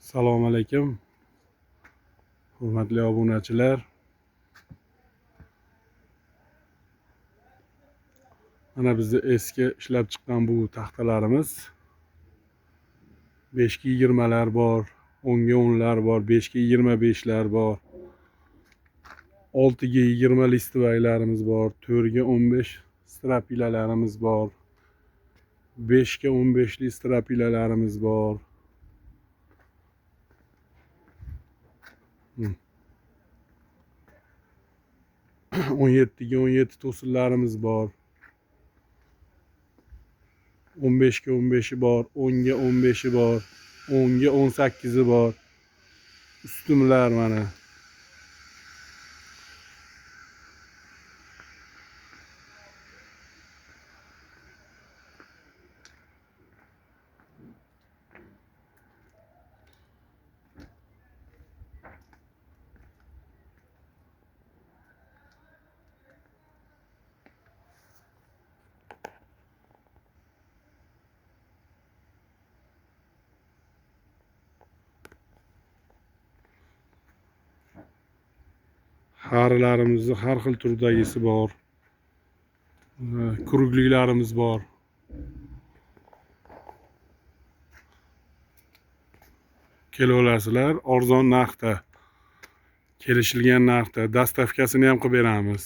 Assalomu alaykum, hurmatli obunachilar. Mana bizni eski ishlab chiqqan bu taxtalarimiz 5 ga 20lar bor, 10 ga 10lar bor, 5 ga 25lar bor. 6 ga 20 listovoylarimiz bor, 4 ga 15 strapilalarimiz bor. 5 ga 15lik strapilalarimiz bor. 17 ga 17 to'sinlarimiz bor. 15 ga 15i bor, 10 ga 15i bor, 10 ga 18i bor. Ustunlar mana. Xarilarimizni har xil turdagisi bor. Krugliklarimiz bor. Kelaverasizlar arzon narxda, kelishilgan narxda, dastavkasini ham qilib beramiz.